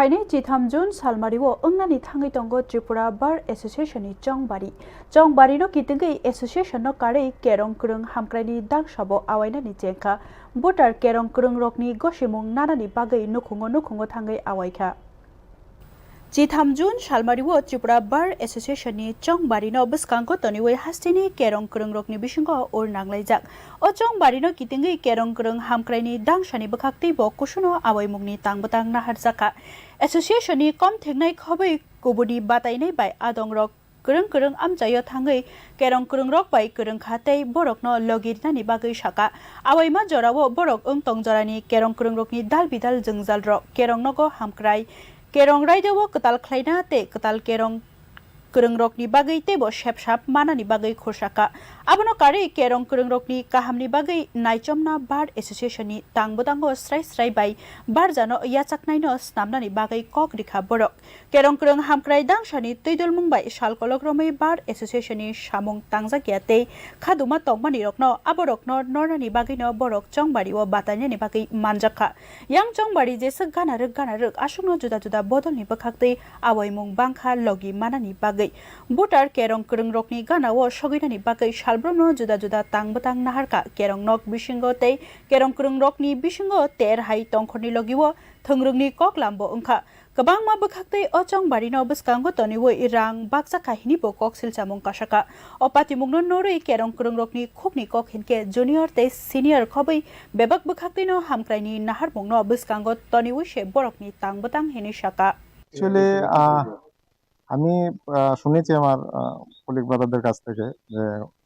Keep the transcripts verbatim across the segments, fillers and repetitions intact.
Phainai chitham June salmario wngnani thangwi tongo Tripura Bar Association ni chongbari. Chongbari no kitingwi association no karwi kerong kwrwng hamkrai ni dangsa bo awainani chengkha. Voter kerong kwrwng rokni gosimung nanani bagwi nukhungo nukhungo thangwi awaikha. Chitham June salmario Tripura Bar Association ni chongbari no bwskango toniwi hasteni kerong kwrwng rokni bisingo ur nanglaijak. O chongbari no kitingwi kerong kwrwng hamkrai ni dangsa ni bwkhak tei bo kusuno awaimung ni tang bwtang naharjakha. Association ni kom thengnai khobwi kubuni batainai bai adongrok kwrwng kwrwng amchaio thangwi kerong kwrwngrok bai kwrwng kha tei borokno logi rinani bagwi saka. Awaima jorao borok wng tong jorani kerong kwrwngrokni dal bidal jwngjalrok kerong nogo hamkrai, kerong raidao kwtal khlaina tei kwtal kerong kwrwngrokni bagwi teibo sepsap manani bagwi khursaka. Abono karwi kerong kwrwngrokni kahamni bagwi naichomna Bar Association ni tang bwtango srai srai bai barjano yachaknaino snamnani bagwi kok rikha borok. Kerong kwrwng hamkrai dangsani twidulmung bai sal kolok romwi Bar Association ni samung tangjak ya tei khaduma tongmani rokno aborokno nornani bagwino borok chongbari o batainani bagwi manjakha. Yang chongbari jeswk gana rwk gana rwk aswkno juda juda bodolni bwkhaktwi awaimung bangkha logi manani bagwi. Voter kerong kwrwng rokni gana o sogwinani bagwi salbrumno juda juda tang bwtang naharkha. Kerong nok bisingo tei kerong kwrwng rokni bisingo ter hai tongkhorni logi o thwngrwngni kok lambo wngkha. Kwbangma bwkhaktwi o chongbarino bwskango toniwi rang bakjakha hinibo kok silchamung kasaka. O patimungno norwi kerong kwrwngrokni khukni kok hinkhe junior tei senior khobwi bebak bwkhaktwino hamkraini naharmungno bwskango toniwi se borokni tang bwtang hinwi saka. Actually, ah, আমি আহ, শুনেছি আমার আহ, কলিগ ব্রাদারদের কাছ থেকে যে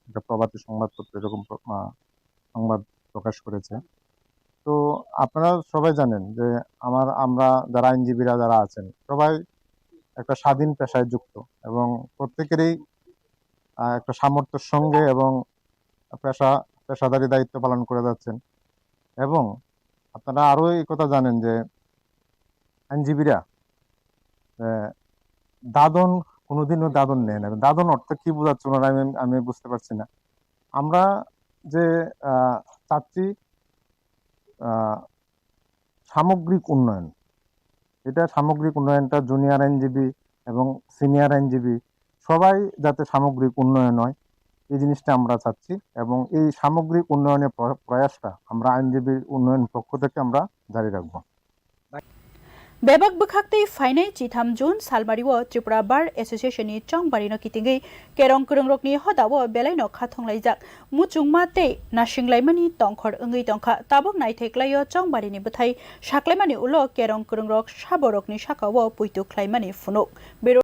একটা প্রভাতী সংবাদপত্র এরকম প্র- আহ, সংবাদ প্রকাশ করেছে। তো আপনারা সবাই জানেন যে আমার আমরা যারা আইনজীবীরা যারা আছেন, সবাই একটা স্বাধীন পেশায় যুক্ত এবং প্রত্যেকেরই আহ, একটা সামর্থ্যের সঙ্গে এবং পেশা পেশাদারি দায়িত্ব পালন করে যাচ্ছেন। এবং আপনারা আরও এই কথা জানেন যে আইনজীবীরা আহ, দাদন কোনোদিনও দাদন নেয় না। দাদন অর্থ কি বোঝাচ্ছে ওনারা, আমি আমি বুঝতে পারছি না। আমরা যে আহ, চাচ্ছি আহ, সামগ্রিক উন্নয়ন, এটা সামগ্রিক উন্নয়নটা জুনিয়র আইনজীবী এবং সিনিয়র আইনজীবী সবাই যাতে সামগ্রিক উন্নয়ন হয়, এই জিনিসটা আমরা চাচ্ছি। এবং এই সামগ্রিক উন্নয়নের প্র- প্রয়াসটা আমরা আইনজীবী উন্নয়ন পক্ষ থেকে আমরা জারি রাখবো। Bebak bwkhaktwi phainai chitham June salmario Tripura Bar Association ni chongbarino kitingwi kerong kwrwngrokni hodao belaino kha thwnglaijak. Muchungma tei nasinglaimani tongkhor wngwi tongkha. Tabuk naithai klaio chongbarini bwthai saklaimani ulo kerong kwrwngrok saborokni sakao puitu khlaimani phunuk. Bero